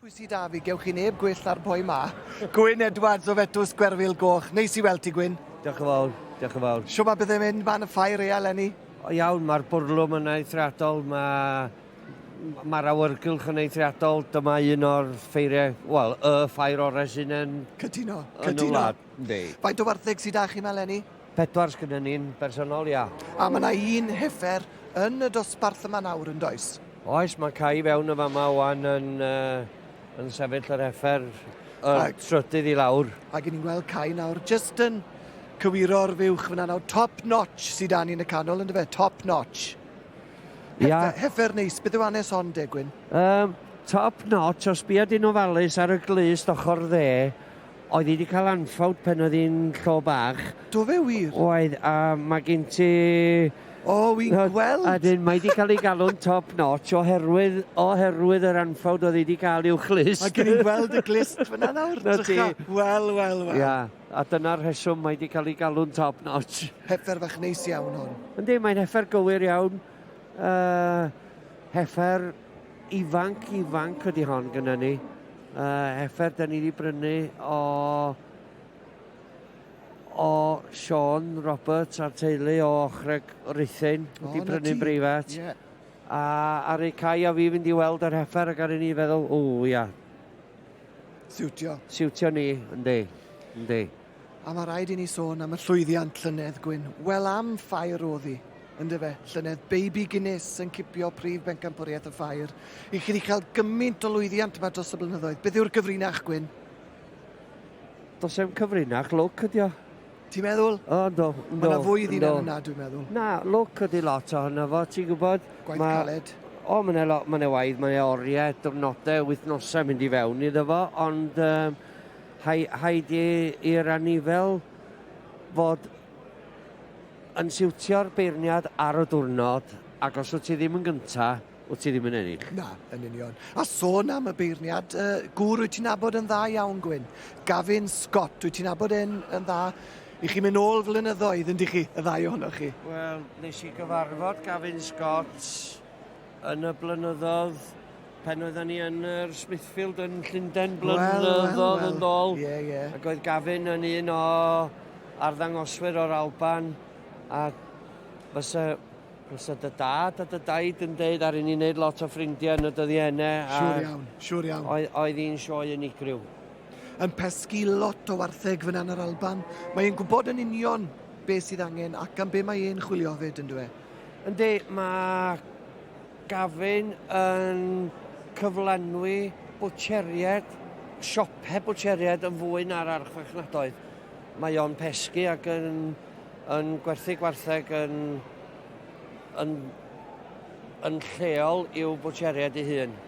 Pwy sy 'da fi? Gewch chi neb gwell na'r boi 'ma. Gwyn Edwards o Fetws Gwerfyl Goch. Neis i weld ti, Gwyn. Diolch yn fawr, diolch yn fawr. Shwt mae pethau'n mynd 'ma yn y ffair ea eleni? O iawn, mae'r bwrlwm yn eithriadol, mae mae'r awyrgylch yn eithriadol. Dyma un o'r ffeiriau, wel, y ffair orau sy'n yn... Cytuno, cytuno. Yn y wlad, yndi. Faint o wartheg sydd 'da chi 'ma eleni? Pedwar sgynnon ni'n bersonol, ia. A mae 'na un heffer yn y dosbarth yma nawr, yn does? Oes, mae Cai fewn yn fama wan yn, uh, yn sefyll yr heffer y trydydd i lawr. Ac ni'n gweld Cai nawr jyst yn cywiro'r fuwch fyna nawr. Top notch sydd 'da ni yn y canol, yn dyfe? Top notch. Ia. Heffer neis. Beth yw hanes hon, de, Gwyn? Um, top notch, os bia di'n ofalus ar y glust ochr dde, Oedd hi 'di cael anffawd pen oedd hi'n llo bach. Do fe wir? Oedd, a mae gen ti... O, wi'n gweld! A dyn, mae 'di cael ei galw'n top notch oherwydd, oherwydd yr anffawd oedd hi 'di cael i'w chlust. A gen i'n gweld y glust fyna nawr. Na ti. Wel, wel, wel. Ia, a dyna'r rheswm mae 'di cael ei galw'n top notch. Heffer fach neis iawn hon. Yndi, mae'n heffer gywir iawn. Uh, heffer ifanc, ifanc ydi hon gyda ni. Uh, heffer da ni wedi brynu o, o Sean Roberts a'r teulu o Ochreg Ruthin, wedi brynu'n breifat. Yeah. A ar ei cae a fi fynd i weld yr heffer ac ar i ni feddwl, o ia. Siwtio. Siwtio ni, yndi. Yndi. A mae rhaid i ni sôn am y llwyddiant llynedd, Gwyn. Wel am ffair o'dd hi, yndyfe? Llynedd Baby Guinness yn cipio prif bencampwriaeth y ffair. I chi wedi cael gymaint o lwyddiant yma dros y blynyddoedd. Beth yw'r gyfrinach, Gwyn? Does e'm cyfrinach, lwc ydi o. Ti'n meddwl? O, ynddo, ynddo. Mae yna fwy iddi na hynna, dwi'n meddwl. Na, lwc ydi lot ohono fo, ti'n gwybod? Gwaith ma, caled. O, mae yna ma waith, mae yna oriau, diwrnodau, wythnosau mynd i fewn iddo fo, ond um, Rhaid i'r anifel fod yn siwtio'r beirniad ar y diwrnod, ac os wyt ti ddim yn gynta, wyt ti ddim yn ennill. Na, yn union. A sôn am y beirniad, uh, gŵr wyt ti'n nabod yn dda iawn, Gwyn. Gavin Scott, wyt ti'n nabod e'n yn dda? I chi mynd nôl flynyddoedd, yn chi, y ddau ohonoch chi? Wel, nes i gyfarfod Gavin Scott yn y blynyddoedd pan oedden ni yn yr Smithfield yn Llundain blynyddoedd well, well, well. yn ôl. Yeah, yeah. Ac oedd Gavin yn un o arddangoswyr o'r Alban a fysa, fysa dy dad a dy daid yn deud ar i ni wneud lot o ffrindiau yn y dyddiau yna. Siwr iawn, siwr iawn. Oedd, oedd hi'n sioe unigryw. Yn pesgi lot o wartheg fyna yn yr Alban. Mae e'n gwybod yn union be sydd angen ac am be mae e'n chwilio fyd, yn dwi? Yndi, mae Gavin yn cyflenwi bwtsheriaid, siopau bwtsheriaid yn fwy na'r archfarchnadoedd. Mae o'n pesgi ac yn, yn gwerthu gwartheg yn, yn, yn lleol i'w bwtsheriaid ei hun.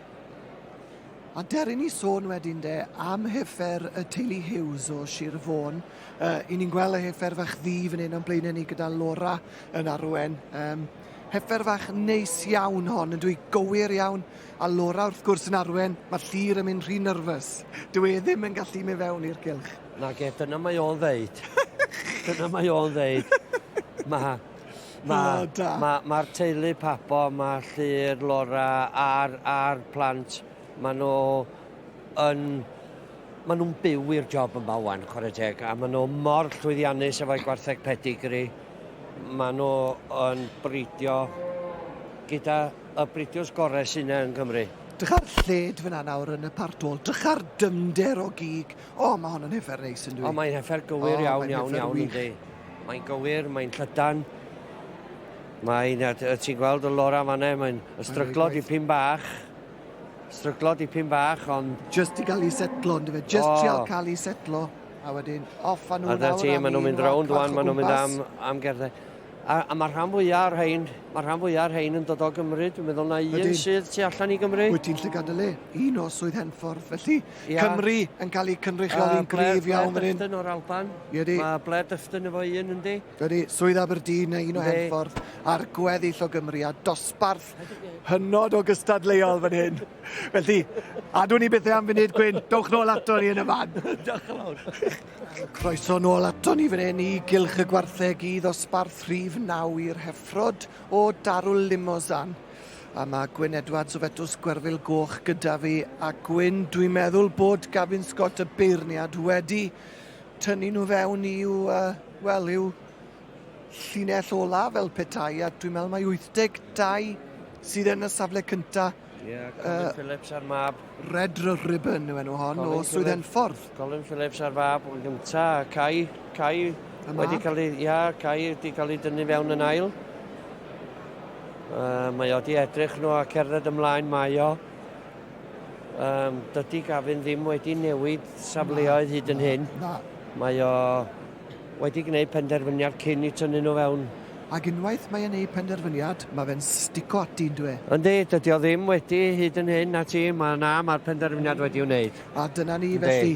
A der i ni sôn wedyn de am heffer y teulu Hughes o Sir Fôn. Uh, I ni'n gweld y heffer fach ddu fan hyn o'n blaenau ni gyda Laura yn arwen. Um, heffer fach neis iawn hon, yn dwi gywir iawn. A Laura wrth gwrs yn arwen, mae Llyr yn mynd rhy nervous. Dwi e ddim yn gallu mynd fewn i'r cylch. Na ge, dyna mae o'n ddeud. dyna mae o'n ddeud. Mae Mae oh, ma, ma teulu Papo, mae Llyr, Laura a'r, a'r plant, maen nhw yn... Maen nhw'n byw i'r job yma wan, chwarae teg, a maen nhw mor llwyddiannus efo'u gwartheg pedigri. Maen nhw yn bridio gyda y bridiwrs gorau sy'n yna yng Nghymru. Drycha'r lled fyna nawr yn y part ôl. Drycha'r dyfnder o gig. O, mae hon yn heffer neis yn dwi. O, mae'n heffer gywir o, iawn, iawn, iawn, yndi. Mae'n gywir, mae'n llydan. Mae'n, ti'n gweld y Laura fan'na, mae'n stryglo dipyn bach. Stryglo dipyn bach, ond... Just i gael ei setlo, ynddo fe? Just oh. trial cael ei setlo. A wedyn, off a nhw nawr. A maen nhw'n mynd rownd wan, maen nhw'n mynd am, am gerdded. A, a mae'r rhan fwyaf o'r rhain, mae'r rhan fwyaf o'r rhain yn dod o Gymru. Dwi'n meddwl na un sydd tu allan i Gymru. Wyt ti'n llygad y le? Un o Swydd Henffordd. Felly, Ia. Cymru yn cael eu cynrychioli'n gryf iawn fan hyn. Blair Dufton o'r Alban. Ydy. Mae Blair Dufton efo un, yndi? Ydy, Swydd Aberdeen, un o Henffordd, a'r gweddill o Gymru, a dosbarth hynod o gystadleuol fan hyn. Felly, adwn ni bethau am funud, Gwyn. Dowch nôl ato ni yn y fan. Diolch yn fawr. Croeso nôl ato ni fan hyn i Gylch y Gwartheg i ddosbarth rhif 9 i'r heffrod o Darw Limousin. A mae Gwyn Edwards o Fetws Gwerfyl Goch gyda fi. A Gwyn, dwi'n meddwl bod Gavin Scott y beirniad wedi tynnu nhw fewn i'w, wel, i'w llinell ola fel petai, a dwi'n meddwl mai 82 sydd yn y safle cynta. Ie, yeah, Colin Phillips a'r mab. Red Ribbon yw enw hon, Colin o Swydd Henffordd. Colin Phillips a'r fab yn gynta, a Kai, Kai wedi cael ei, ia, Kai wedi cael ei dynnu fewn yn ail. Mae o wedi edrych nhw a cerdded ymlaen mae o. Dydy Gavin ddim wedi newid safleoedd hyd yn hyn. Na. Mae o wedi gwneud penderfyniad cyn i tynnu nhw fewn. Ac unwaith mae e'n neud penderfyniad, mae fe'n stico ati, yndyw e? Yndi, dydy o ddim wedi hyd yn hyn, na ti, mae na, mae'r penderfyniad wedi wneud. A dyna ni felly.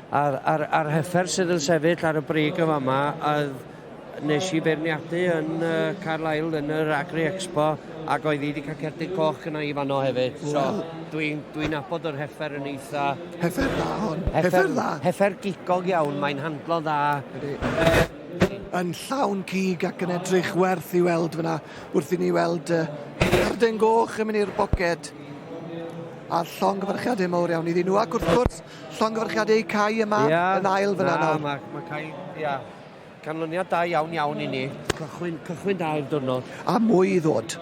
A'r, ar, ar heffer sydd yn sefyll ar y brig yn fama, a nes i beirniadu yn Carlisle yn yr Agri Expo, ac oedd hi wedi cael cerdyn coch gyda i fanno hefyd. So, dwi'n dwi nabod yr heffer yn eitha... Heffer dda hon. Heffer dda. Heffer gigog iawn, mae'n handlo dda. Yn llawn cig ac yn edrych werth i weld fyna wrth i ni weld cerdyn goch yn mynd i'r boced. A llongyfarchiadau mawr iawn iddyn nhw. Ac wrth gwrs, llongyfarchiadau i Cai yma yn ail fyna nawr. Mae ma Cai, ia. Canlyniad da iawn iawn i ni. Cychwyn, cychwyn da i'r diwrnod. A mwy i ddod.